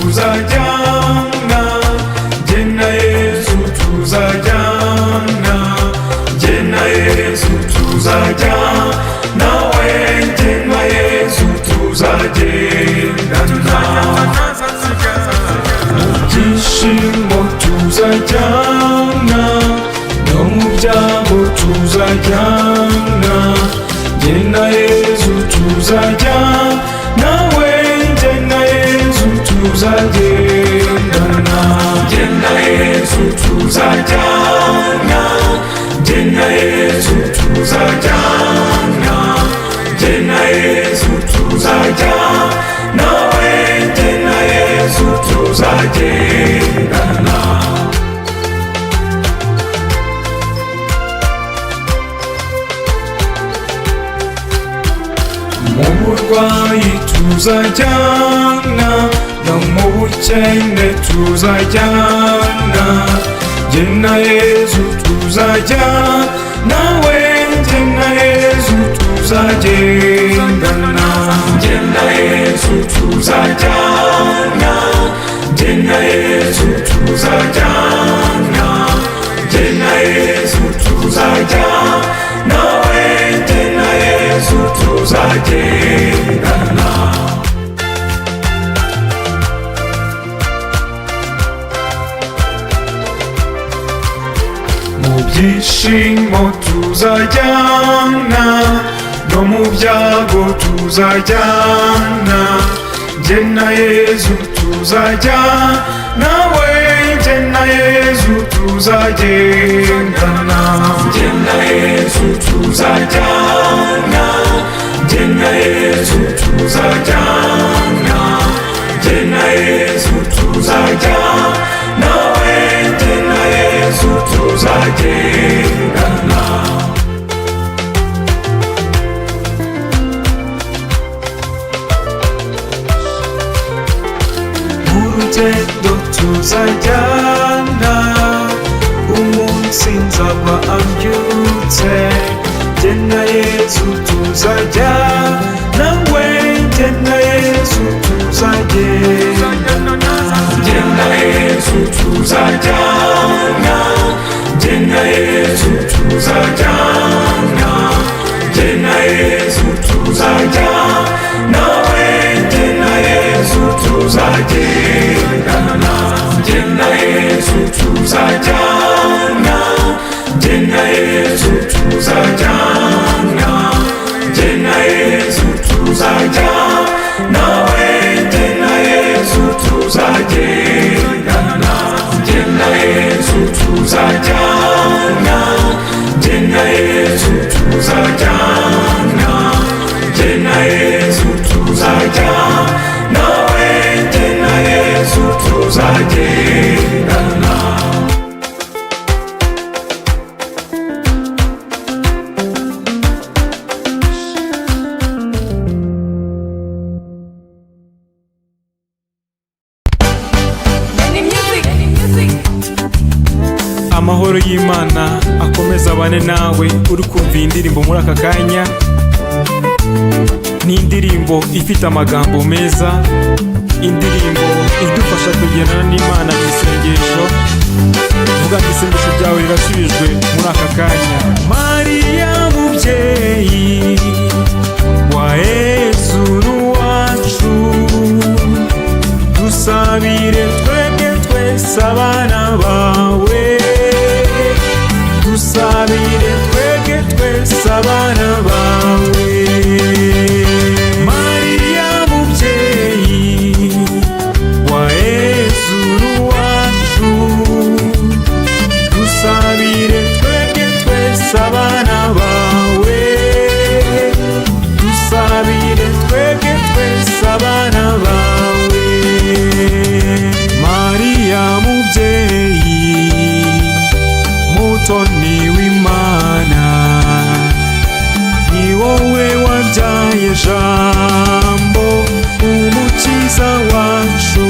tuzajyana, jye na Yesu tuzajyana, jye na Yesu tuzajyana, we jye na Yesu tuzagendana. Mu byishimo tuzajyana, no mu byago tuzajyana, jye na Yesu tuzajyana, we jye na Yesu tuzagendana, jye na Yesu tuzajyana, jye na Yesu tuzajyana, jye na Yesu tuzajyana, we jye na Yesu tuzagendana. Mu burwayi tuzajyana, no mu bukene tuzajyana, jye na Yesu tuzajyana, we jye na Yesu tuzagendana, jye na Yesu tuzajyana, jye na Yesu tuzajyana, jye na Yesu tuzajyana, we jye na Yesu tuzagendana. Mu byishimo tuzajyana, no mu byago tuzajyana, jye na Yesu tuzajyana, we jye na Yesu tuzagendana, jye na Yesu tuzajyana, jye na Yesu tuzajyana, jye na Yesu tuzajyana, we jye na Yesu tuzagendana. Mu rugendo tuzajyana, umunsi nzaba ambyutse, jye na Yesu tuzajyana, we jye na Yesu tuzagendana, jye na Yesu tuzajyana, jye na Yesu tuzajyana, jye na Yesu tuzajyana, we jye na Yesu tuzagendana, jye na Yesu tuzajyana, jye na Yesu tuzajyana, jye na Yesu tuzajyana, we jye na Yesu tuzagendana, jye na Yesu tuzajyana, jye na Yesu tuzajyana, jye na Yesu tuzajyana, we jye na Yesu tuzagendana. Any music, any music. Amahoro y'Imana akomeza abane nawe uri kumva iyi ndirimbo muri aka kanya. Ni indirimbo ifite amagambo meza, indirimbo idufasha kugendana n'Imana mu isengesho. Vuga ngo isengesho ryawe rirasubijwe muri aka kanya. Mariya mubyeyi wa Yezu wacu, dusabire twebwe twese abana bawe, dusabire twebwe twese abana bawe. Mariya mubyeyi wa Yezu wacu, dusabire twebwe twese abana bawe, dusabire twebwe twese abana bawe. Mariya mubyeyi mutoni w'Imana, ni wowe wabyaye Jambo umukiza wacu.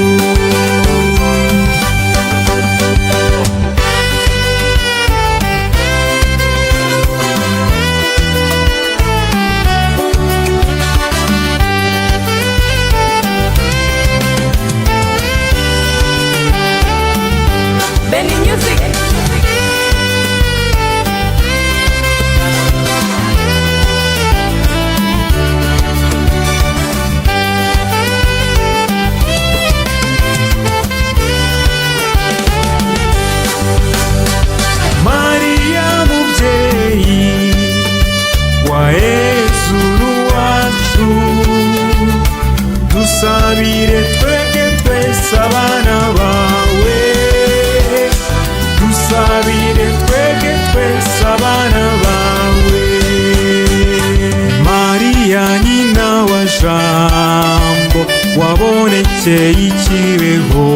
Jambo wabonekeye ikibeho,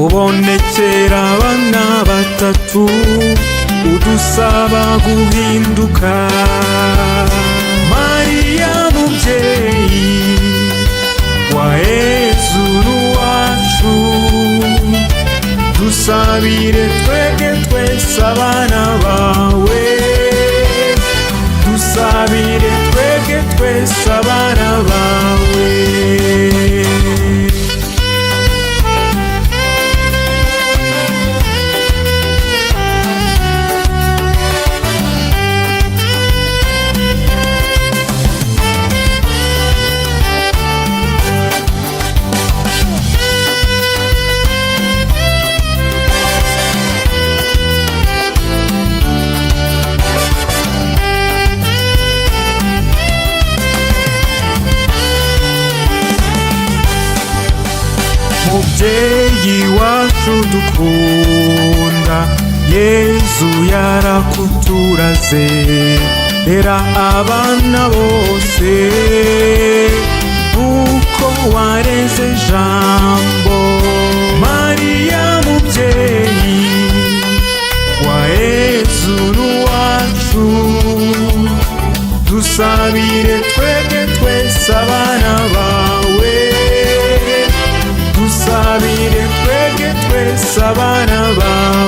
ubonekera abana batatu, udusaba guhinduka. Mariya mubyeyi wa Yezu wacu, dusabire twebwe twese abana bawe, dusabire twebwe twese abana bawe. Mubyeyi wacu dukunda, Yezu yarakuturaze, rera abana bose uko wareze Jambo. Mariya mubyeyi wa Yezu wacu, dusabire twebwe twese abana bawe, dusabire twebwe twese abana bawe.